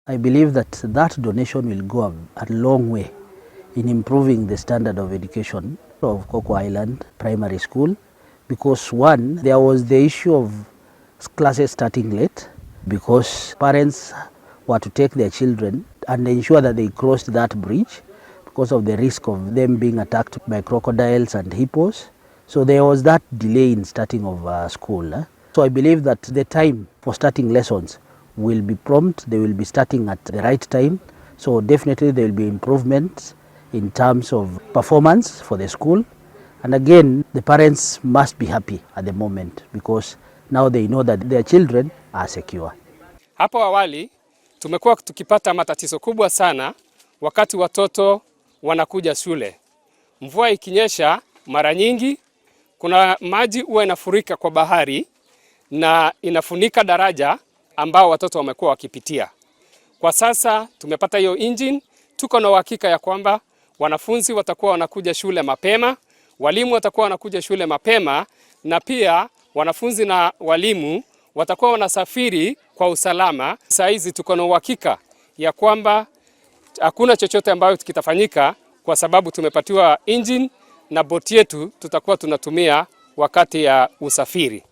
I believe that that donation will go a long way in improving the standard of education of Kokwa Island Primary School because, one, there was the issue of classes starting late because parents were to take their children and ensure that they crossed that bridge because of the risk of them being attacked by crocodiles and hippos. So there was that delay in starting of school. So I believe that the time for starting lessons will be prompt, they will be starting at the right time. So definitely there will be improvements in terms of performance for the school. And again, the parents must be happy at the moment because now they know that their children are secure. Hapo awali tumekuwa tukipata matatizo kubwa sana wakati watoto wanakuja shule. Mvua ikinyesha, mara nyingi kuna maji huwa inafurika kwa bahari na inafunika daraja ambao watoto wamekuwa wakipitia. Kwa sasa tumepata hiyo engine, tuko na uhakika ya kwamba wanafunzi watakuwa wanakuja shule mapema, walimu watakuwa wanakuja shule mapema, na pia wanafunzi na walimu watakuwa wanasafiri kwa usalama. Saa hizi tuko na uhakika ya kwamba hakuna chochote ambayo kitafanyika kwa sababu tumepatiwa engine na boti yetu tutakuwa tunatumia wakati ya usafiri.